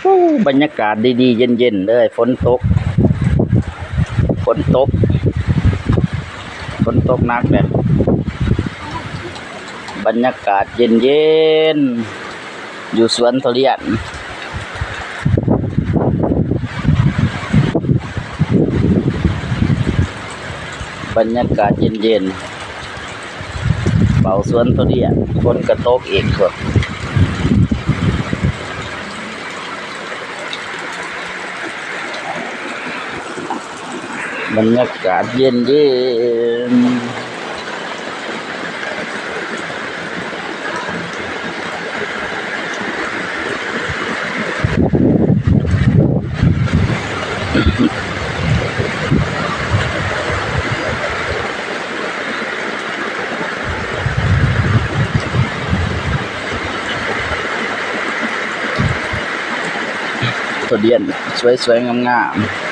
ໂອ້ ບັນຍາກາດດີໆ ເຢັນໆ ເລີຍ. ຝົນຕົກ ຝົນຕົກ ຝົນຕົກໜັກເດ້. ບັນຍາກາດເຢັນໆ ຢູ່ສວນທຸລຽນ. ບັນຍາກາດເຢັນໆ ເຝົ້າສວນທຸລຽນ. ຝົນກໍຕົກອີກ. ບັນຍາກາດເຢັນໆ. ທຸລຽນສວຍໆ ງາມໆ.